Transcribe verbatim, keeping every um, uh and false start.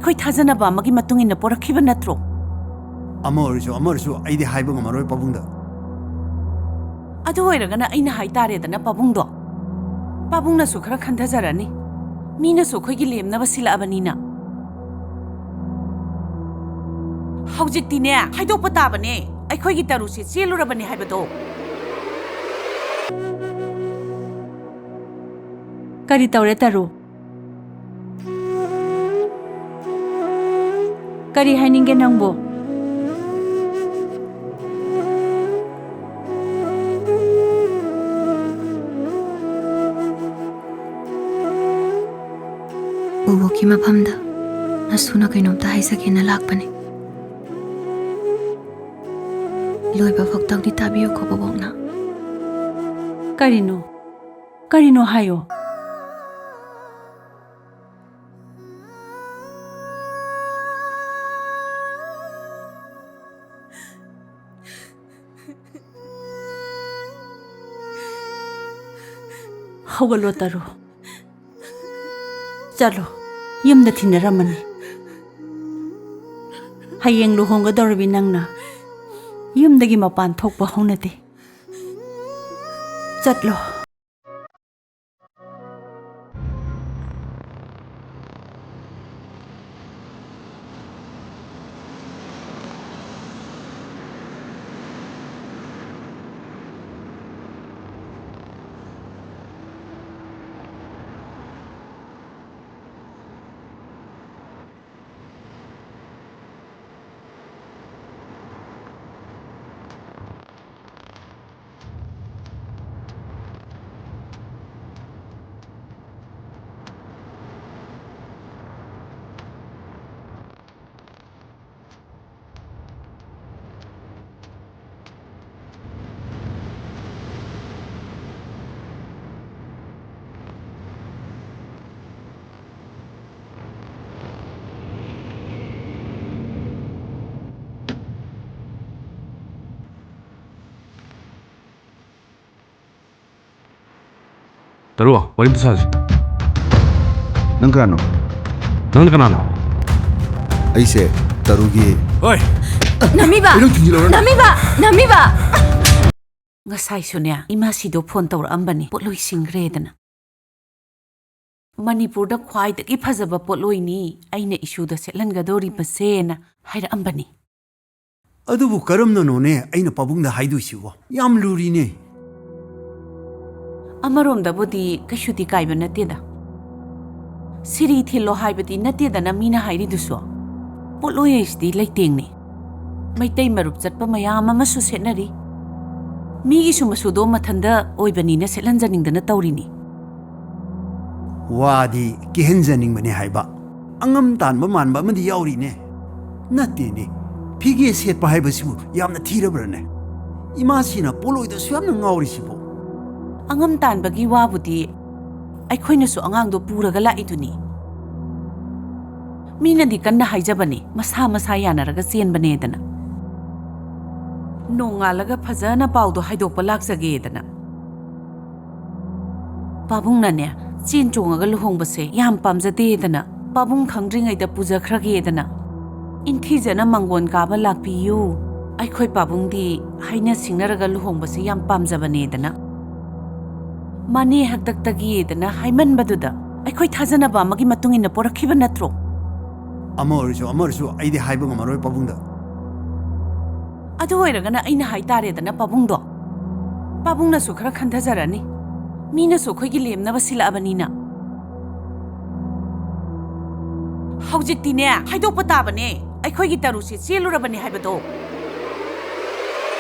ꯑꯩꯈꯣꯏ ꯊꯥꯖꯅꯕ ꯑꯃꯒꯤ ꯃꯇꯨꯡ ꯏꯟꯅ ꯄꯣꯔꯛꯈꯤꯕ ꯅꯠꯇ꯭ꯔꯣ? ꯑꯃ ꯑꯣꯏꯔꯁꯨ, ꯑꯃ ꯑꯣꯏꯔꯁꯨ, ꯑꯩꯗꯤ ꯍꯥꯏꯕ ꯉꯝꯃꯔꯣꯏ ꯄꯥꯕꯨꯡꯗ꯫ ꯑꯗꯨ ꯑꯣꯏꯔꯒꯅ ꯑꯩꯅ ꯍꯥꯏꯇꯥꯔꯦꯗꯅ ꯄꯥꯕꯨꯡꯗꯣ꯫ ꯄꯥꯕꯨꯡꯅꯁꯨ ꯈꯔ ꯈꯟꯊꯖꯔꯅꯤ꯫ ꯃꯤꯅꯁꯨ ꯑꯩꯈꯣꯏꯒꯤ ꯂꯦꯝꯅꯕ ꯁꯤꯜꯂꯛꯑꯕꯅꯤꯅ꯫ ꯍꯧꯖꯤꯛꯇꯤꯅꯦ, ꯍꯥꯏꯗꯣꯛꯄ ꯇꯥꯕꯅꯦ, ꯑꯩꯈꯣꯏꯒꯤ ꯇꯔꯨꯁꯦ ꯆꯦꯜꯂꯨꯔꯕꯅꯤ ꯍꯥꯏꯕꯗꯣ꯫ ꯀꯔꯤ ꯇꯧꯔꯦ, ꯇꯔꯨ? ꯀꯔꯤ ꯍꯥꯏꯅꯤꯡꯒꯦ ꯅꯪꯕꯨ? ꯕꯣꯕꯣꯛꯀꯤ ꯃꯐꯝꯗ ꯅꯁꯨꯅ ꯀꯩꯅꯣꯝꯇ ꯍꯥꯏꯖꯒꯦꯅ ꯂꯥꯛꯄꯅꯦ꯫ ꯂꯣꯏꯕ ꯐꯥꯎꯇꯪꯗꯤ ꯇꯥꯕꯤꯌꯨꯀꯣ, ꯕꯣꯕꯣꯛꯅ꯫ ꯀꯔꯤꯅꯣ? ꯀꯔꯤꯅꯣ ꯍꯥꯏꯌꯣ꯫ ꯍꯧꯒꯠꯂꯣ, ꯇꯔꯨ꯫ ꯆꯠꯂꯣ, ꯌꯨꯝꯗ ꯊꯤꯟꯅꯔꯝꯃꯅꯤ꯫ ꯍꯌꯦꯡ ꯂꯨꯍꯣꯡꯒꯗꯧꯔꯤꯕꯤ ꯅꯪꯅ ꯌꯨꯝꯗꯒꯤ ꯃꯄꯥꯟ ꯊꯣꯛꯄ ꯍꯧꯅꯗꯦ꯫ ꯆꯠꯂꯣ꯫ ꯇꯔꯨ, ꯋꯥꯔꯤ ꯑꯝꯇ ꯁꯥꯁꯤ꯫ ꯅꯪ ꯀꯅꯥꯅꯣ? ꯅꯪꯅ ꯀꯅꯥꯅꯣ? ꯑꯩꯁꯦ ꯇꯔꯨꯒꯤ ꯍꯣꯏ꯫ ꯅꯝꯃꯤꯕ! ꯀꯩꯅꯣ ꯊꯤꯡꯖꯤꯜꯂꯛꯑꯣꯅꯦ꯫ ꯅꯝꯃꯤꯕ! ꯅꯝꯃꯤꯕ! ꯉꯁꯥꯏꯁꯨꯅꯦ, ꯏꯃꯥꯁꯤꯗꯣ ꯐꯣꯟ ꯇꯧꯔꯛꯑꯝꯕꯅꯤ, ꯄꯣꯠꯂꯣꯏ ꯁꯤꯡꯈ꯭ꯔꯦꯗꯅ꯫ "ꯃꯅꯤꯄꯨꯔꯗ ꯈ꯭ꯋꯥꯏꯗꯒꯤ ꯐꯖꯕ ꯄꯣꯠꯂꯣꯏꯅꯤ ꯑꯩꯅ ꯏꯁꯨꯗ ꯁꯦꯠꯍꯟꯒꯗꯧꯔꯤꯕꯁꯦꯅ" ꯍꯥꯏꯔꯛꯑꯝꯕꯅꯤ꯫ ꯑꯗꯨꯕꯨ ꯀꯔꯝꯅꯅꯣꯅꯦ ꯑꯩꯅ ꯄꯥꯕꯨꯡꯗ ꯍꯥꯏꯗꯣꯏꯁꯤꯕꯣ? ꯌꯥꯝ ꯂꯨꯔꯤꯅꯦ꯫ ꯑꯃꯔꯣꯝꯗꯕꯨꯗꯤ ꯀꯩꯁꯨꯗꯤ ꯀꯥꯏꯕ ꯅꯠꯇꯦꯗ꯫ ꯁꯤꯔꯤ ꯊꯤꯜꯂꯣ ꯍꯥꯏꯕꯗꯤ ꯅꯠꯇꯦꯗꯅ ꯃꯤꯅ ꯍꯥꯏꯔꯤꯗꯨꯁꯨ꯫ ꯄꯣꯠꯂꯣꯏ ꯍꯥꯏꯁꯤꯗꯤ ꯂꯩꯇꯦꯡꯅꯤ꯫ ꯃꯩꯇꯩ ꯃꯔꯨꯞ ꯆꯠꯄ ꯃꯌꯥꯝ ꯑꯃꯁꯨ ꯁꯦꯠꯅꯔꯤ꯫ ꯃꯤꯒꯤꯁꯨ ꯃꯆꯨꯗꯣ ꯃꯊꯟꯗ ꯑꯣꯏꯕꯅꯤꯅ ꯁꯦꯠꯍꯟꯖꯅꯤꯡꯗꯅ ꯇꯧꯔꯤꯅꯤ꯫ ꯋꯥꯗꯤ ꯀꯤꯍꯟꯖꯅꯤꯡꯕꯅꯦ ꯍꯥꯏꯕ꯫ ꯑꯉꯝ ꯇꯥꯟꯕ ꯃꯥꯟꯕ ꯑꯃꯗꯤ ꯌꯥꯎꯔꯤꯅꯦ꯫ ꯅꯠꯇꯦꯅꯦ, ꯐꯤꯒꯦ ꯁꯦꯠꯄ ꯍꯥꯏꯕꯁꯤꯕꯨ ꯌꯥꯝꯅ ꯊꯤꯔꯕ꯭ꯔꯅꯦ? ꯏꯃꯥꯁꯤꯅ ꯄꯣꯠꯂꯣꯏꯗꯁꯨ ꯌꯥꯝꯅ ꯉꯥꯎꯔꯤꯁꯤꯕꯨ꯫ ꯑꯉꯝ ꯇꯥꯟꯕꯒꯤ ꯋꯥꯕꯨꯗꯤ ꯑꯩꯈꯣꯏꯅꯁꯨ ꯑꯉꯥꯡꯗꯣ ꯄꯨꯔꯒ ꯂꯥꯛꯏꯗꯨꯅꯤ꯫ ꯃꯤꯅꯗꯤ ꯀꯟꯅ ꯍꯥꯏꯖꯕꯅꯤ, ꯃꯁꯥ ꯃꯁꯥ ꯌꯥꯅꯔꯒ ꯆꯦꯟꯕꯅꯦꯗꯅ꯫ ꯅꯣꯡꯉꯥꯜꯂꯒ ꯐꯖꯅ ꯄꯥꯎꯗꯣ ꯍꯥꯏꯗꯣꯛꯄ ꯂꯥꯛꯆꯒꯦꯗꯅ꯫ ꯄꯥꯕꯨꯡꯅꯅꯦ, ꯆꯦꯟ ꯆꯣꯡꯉꯒ ꯂꯨꯍꯣꯡꯕꯁꯦ ꯌꯥꯝ ꯄꯥꯝꯖꯗꯦꯗꯅ, ꯄꯥꯕꯨꯡ ꯈꯪꯗ꯭ꯔꯤꯉꯩꯗ ꯄꯨꯖꯈ꯭ꯔꯒꯦꯗꯅ꯫ ꯏꯪꯊꯤꯖꯅ ꯃꯪꯒꯣꯟ ꯀꯥꯕ ꯂꯥꯛꯄꯤꯌꯨ꯫ ꯑꯩꯈꯣꯏ ꯄꯥꯕꯨꯡꯗꯤ ꯍꯥꯏꯅ ꯁꯤꯡꯅꯔꯒ ꯂꯨꯍꯣꯡꯕꯁꯦ ꯌꯥꯝ ꯄꯥꯝꯖꯕꯅꯦꯗꯅ꯫ ꯃꯅꯦ ꯍꯥꯛꯇꯛꯇꯒꯤꯗꯅ ꯍꯥꯏꯃꯟꯕꯗꯨꯗ ꯑꯩꯈꯣꯏ ꯊꯥꯖꯅꯕ ꯑꯃꯒꯤ ꯃꯇꯨꯡ ꯏꯟꯅ ꯄꯣꯔꯛꯈꯤꯕ ꯅꯠꯇ꯭ꯔꯣ? ꯑꯃ ꯑꯣꯏꯔꯁꯨ ꯑꯃ ꯑꯣꯏꯔꯁꯨ ꯑꯩꯗꯤ ꯍꯥꯏꯕ ꯉꯝꯃꯔꯣꯏ ꯄꯥꯕꯨꯡꯗ꯫ ꯑꯗꯨ ꯑꯣꯏꯔꯒꯅ ꯑꯩꯅ ꯍꯥꯏꯇꯥꯔꯦꯗꯅ ꯄꯥꯕꯨꯡꯗꯣ꯫ ꯄꯥꯕꯨꯡꯅꯁꯨ ꯈꯔ ꯈꯟꯊꯖꯔꯅꯤ꯫ ꯃꯤꯅꯁꯨ ꯑꯩꯈꯣꯏꯒꯤ ꯂꯦꯝꯅꯕ ꯁꯤꯜꯂꯛꯑꯕꯅꯤꯅ꯫ ꯍꯧꯖꯤꯛꯇꯤꯅꯦ, ꯍꯥꯏꯗꯣꯛꯄ ꯇꯥꯕꯅꯦ, ꯑꯩꯈꯣꯏꯒꯤ ꯇꯔꯨꯁꯦ ꯆꯦꯜꯂꯨꯔꯕꯅꯦ ꯍꯥꯏꯕꯗꯣ꯫